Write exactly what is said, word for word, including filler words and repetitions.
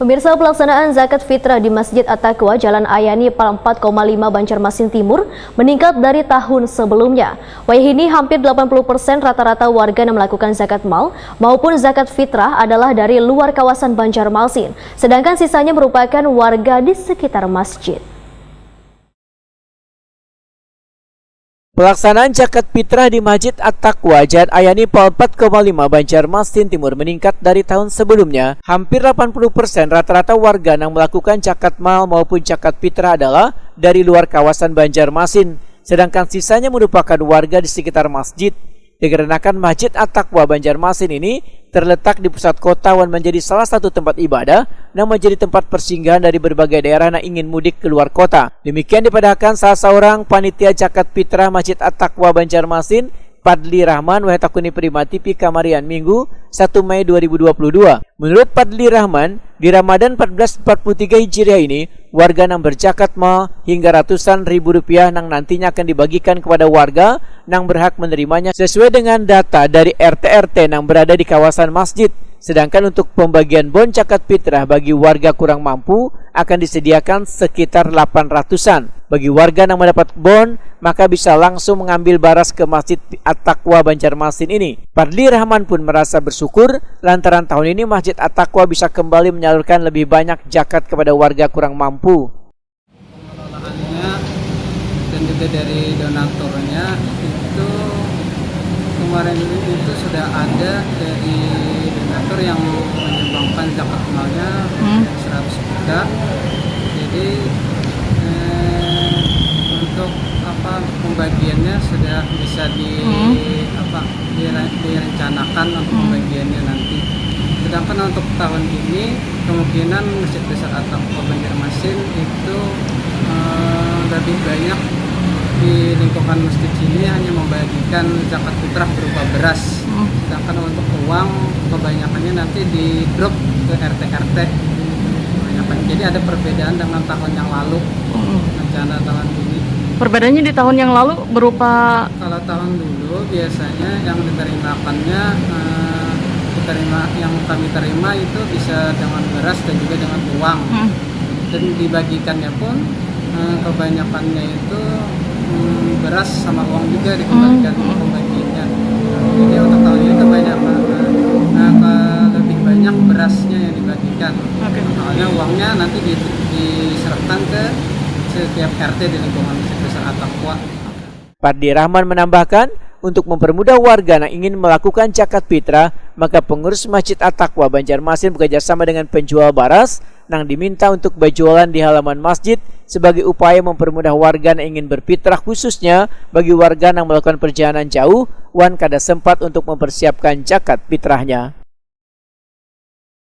Pemirsa, pelaksanaan zakat fitrah di Masjid At-Taqwa, Jalan Ayani, Pal empat koma lima, Banjarmasin Timur meningkat dari tahun sebelumnya. Wayahini hampir delapan puluh persen rata-rata warga yang melakukan zakat mal maupun zakat fitrah adalah dari luar kawasan Banjarmasin, sedangkan sisanya merupakan warga di sekitar masjid. Pelaksanaan zakat fitrah di Masjid At-Taqwa, Jalan Ayani, Pal empat koma lima, Banjarmasin Timur meningkat dari tahun sebelumnya. Hampir delapan puluh persen rata-rata warga yang melakukan zakat mal maupun zakat fitrah adalah dari luar kawasan Banjarmasin, sedangkan sisanya merupakan warga di sekitar masjid. Dikarenakan Masjid At-Taqwa Banjarmasin ini terletak di pusat kota wan menjadi salah satu tempat ibadah yang menjadi tempat persinggahan dari berbagai daerah yang ingin mudik keluar kota. Demikian dipadahakan salah seorang panitia zakat fitrah Masjid At-Taqwa Banjarmasin, Padli Rahman, wahai takuni Prima T V, kamarian Minggu, satu Mei dua ribu dua puluh dua. Menurut Padli Rahman, di Ramadan empat belas empat puluh tiga Hijriah ini, warga yang berzakat mal hingga ratusan ribu rupiah yang nantinya akan dibagikan kepada warga yang berhak menerimanya sesuai dengan data dari R T R T yang berada di kawasan masjid. Sedangkan untuk pembagian bon zakat fitrah bagi warga kurang mampu akan disediakan sekitar delapan ratusan. Bagi warga yang mendapat bon, maka bisa langsung mengambil baras ke Masjid At-Taqwa Banjarmasin ini. Padli Rahman pun merasa bersyukur lantaran tahun ini Masjid At-Taqwa bisa kembali menyalurkan lebih banyak zakat kepada warga kurang mampu. Pengelolaannya dan juga dari donaturnya itu kemarin itu sudah ada dari donatur yang menyumbangkan zakat malnya hmm. seratus juta. Jadi eh, untuk apa pembagiannya sudah bisa di hmm. apa direncanakan untuk hmm. pembagiannya nanti. Sedangkan untuk tahun ini kemungkinan Masjid Besar At-Taqwa Banjarmasin itu eh, lebih banyak di lingkungan masjid sini hanya membagikan zakat fitrah berupa beras. Hmm. Sedangkan untuk uang kebanyakannya nanti di drop ke R T R T. Jadi ada perbedaan dengan tahun yang lalu. Hmm. Rencana tahun ini. Perbedaannya di tahun yang lalu berupa kalau tahun dulu biasanya yang diterimakannya eh, diterima yang kami terima itu bisa dengan beras dan juga dengan uang hmm. dan dibagikannya pun eh, kebanyakannya itu hmm, beras sama uang juga dikembalikan hmm. pembagiannya jadi untuk tahun ini kebanyakan eh, lebih banyak berasnya yang dibagikan okay. Soalnya uangnya nanti di, diserahkan ke setiap R T di lingkungan Masjid Besar At-Taqwa. Pardi Rahman menambahkan, untuk mempermudah warga yang ingin melakukan zakat fitrah, maka pengurus Masjid At-Taqwa Banjarmasin bekerjasama dengan penjual baras yang diminta untuk berjualan di halaman masjid sebagai upaya mempermudah warga yang ingin berfitrah, khususnya bagi warga yang melakukan perjalanan jauh wan kada sempat untuk mempersiapkan zakat fitrahnya.